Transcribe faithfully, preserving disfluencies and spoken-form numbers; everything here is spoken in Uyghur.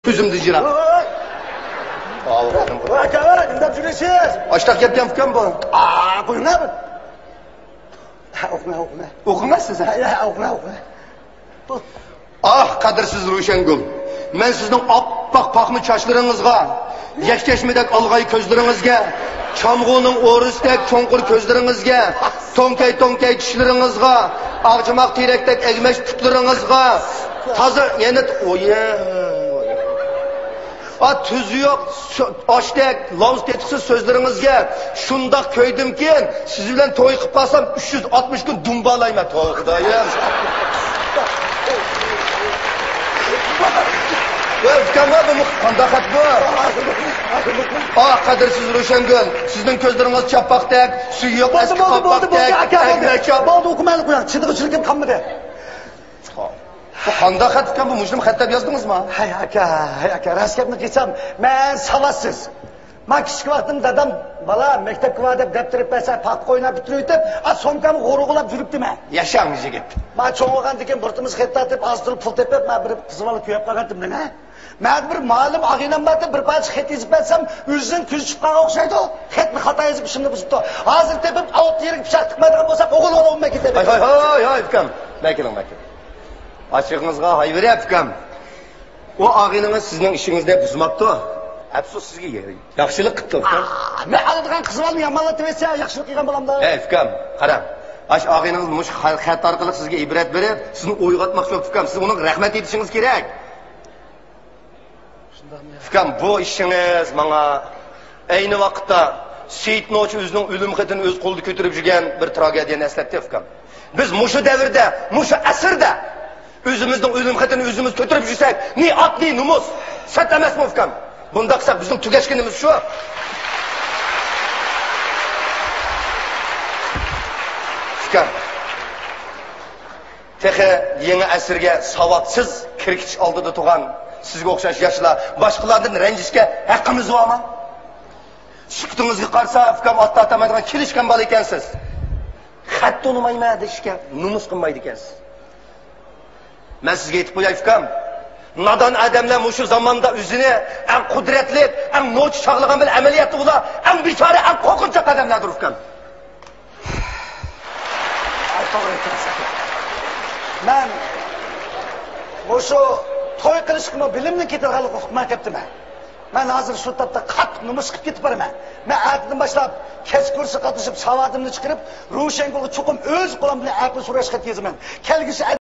ئۆزۈمدىن يىراق. ۋاي، ۋاي. ئاۋۇ، ۋاي، ئاكا، ۋاي، نېمە دەپ يۈرىسىز؟ ئاشتاق گەپكەن ئۇكام بۇ. ئا، قويۇڭ. ھە، ئوقۇڭ، ئوقۇڭ. ئوقۇڭ سىز، ھە؟ ھە، ھە، ئوقۇڭ، ئوقۇڭ. ئاھ، قەدىرسىز روشەنگۈل! مەن سىزنىڭ ئاپئاق پاخما چاچلىرىڭىزغا، يەكچەشمىدەك ئالغاي كۆزلىرىڭىزگە، چامغۇنىڭ ئورۇسىدەك چوڭقۇر كۆزلىرىڭىزگە، توڭكەي-توڭكەي چىشلىرىڭىزغا، ئاغجىماق تېرەكتەك ئەگمەش پۇتلىرىڭىزغا، تازا يەنە، ئويە. ئا، تۈزى يوق، سۆ-، ئاشتەك، لاۋز تېتىقسىز سۆزلىرىڭىزگە شۇنداق كۆيدۈمكىن، سىز بىلەن توي قىلىپ قالسام، ئۈچ يۈز ئاتمىش كۈن دۇمبالايمەن. توۋا خۇدايىم. ۋە ئۇكام، بۇ قانداق خەت بۇ؟ ئا، قەدىرسىز روشەنگۈل، سىزنىڭ كۆزلىرىڭىز چاپپاقتەك، سۈيى يوق بولدى، ئەسكى بولدى، بولدى، بولدى، قاپاقتەك، ئاكا، بولدى. ئەگمەچ چاپ-. بولدى، ئوقۇمايلى، قويۇڭ. چىدىغۇچىلىكىم قالمىدى. بۇ قانداق خەت ئىكەن بۇ؟ مۇشۇنىمۇ خەت دەپ يازدىڭىزمۇ؟ ھەي ئاكا، ھەي ئاكا، راست گەپنى قىلسام، مەن ساۋاتسىز. مەن كىچىك ۋاقتىم دادام، «بالا، مەكتەپكە بار» دەپ دەپتەر ئېلىپ بەرسە، پاختا ئويناپ پۈتتۈرۈۋېتىپ، ئا، سومكامغا غۇرغۇلاپ يۈرۈپتىمەن. ياشاڭ يىگىت. مەن چوڭ بولغاندىن كېيىن بۇرۇتىمىز خېتى تارتىپ، ئاز تولا پۇل تېپىپ، مەن بىر قىز بالا كۆيۈپ قالغانتىم دېمە. مەن بىر مالىم ئاغىنەم بار دەپ بىر پارچە خەت يېزىپ بەرسەم، ئۆزىدىن كۆزى چۈشۈپ قالغان ئوخشايدۇ. خەتنى خاتا يېزىپ ئىشىمنى بۇزۇپتۇ. ھازىر تېپىپ، ئاۋۇت يېرىگە پىچاق تىقمايدىغان بولسام، ئوغۇل ئوغلۇم مەن كېتەي. ھاي، ھاي، ھاي، ھاي، ئۇكام. مەن كېلىڭ، مەن كېلىڭ. ئاچچىقىڭىزغا ھاي بېرەي، ئۇكام. ئۇ ئاغىنىڭىز سىزنىڭ ئىشىڭىزنى بۇزماپتۇ. ئەپسۇس سىزگە، ياخشىلىق قىپتۇ، ئۇكام. ئا، مەن ئالىدىغان قىز بالىنى يامانلىتىۋەتسە، ياخشىلىق قىلغان بولامدۇ؟ ئەي، ئۇكام، قاراڭ. ئاشۇ ئاغىنىڭىز مۇشۇ خە-، خەت ئارقىلىق سىزگە ئىبرەت بېرىپ، سىزنى ئويغاتماقچى بوپتۇ، ئۇكام. سىز ئۇنىڭغا رەھمەت ئېيتىشىڭىز كېرەك. ئۇكام، بۇ ئىشىڭىز ماڭا ئەينى ۋاقىتتا سېيىت نوچى ئۆزىنىڭ ئۆلۈم خېتىنى ئۆز قولىدا كۆتۈرۈپ يۈرگەن بىر تراگېدىيەنى ئەسلەتتى، ئۇكام. بىز مۇشۇ دەۋردە، مۇشۇ ئەسىردە ئۆزىمىزنىڭ ئۆلۈم خېتىنى ئۆزىمىز كۆتۈرۈپ يۈرسەك، نى ئات، نى نومۇس. سەت ئەمەسمۇ، ئۇكام؟ بۇنداق قىلساق، بىزنىڭ تۈگەشكىنىمىز شۇ. ئۇكام. تېخى يېڭى ئەسىرگە ساۋاتسىز كىرگۈچ ئالدىدا تۇرغان سىزگە ئوخشاش ياشلار باشقىلاردىن رەنجىشكە ھەققىمىز بارمۇ؟ سۈكۈتىڭىزگە قارىسا، ئۇكام، ئات تارتالمايدىغان كېلىشكەن بالا ئىكەنسىز. خەت تونۇمايمەن دېيىشكە نومۇس قىلمايدىكەنسىز. مەن سىزگە ئېيتىپ قوياي، ئۇكام. نادان ئادەملەر مۇشۇ زاماندا ئۆزىنى ئەڭ قۇدرەتلىك، ئەڭ نوچى چاغلىغان بىلەن ئەمەلىيەتتە ئۇلار ئەڭ بىچارە، ئەڭ قورقۇنچاق ئادەملەردۇر، ئۇكام. ئاي، توغرا ئېيتىسىز. مەن مۇشۇ توي قىلىشقىمۇ بىلىمنىڭ كېتىدىغانلىقىنى ئۇقماي قېپتىمەن. مەن ھازىر شۇ تاپتا قاتتىق نومۇس قىلىپ كېتىپ بارىمەن. مەن ئەتىدىن باشلاپ كەچ كۇرسىغا قاتنىشىپ، ساۋاتىمنى چىقىرىپ، روشەنگۈلگە چوقۇم ئۆز قولۇم بىلەن ئەقىل سوراش خەت يازىمەن. كەلگۈسى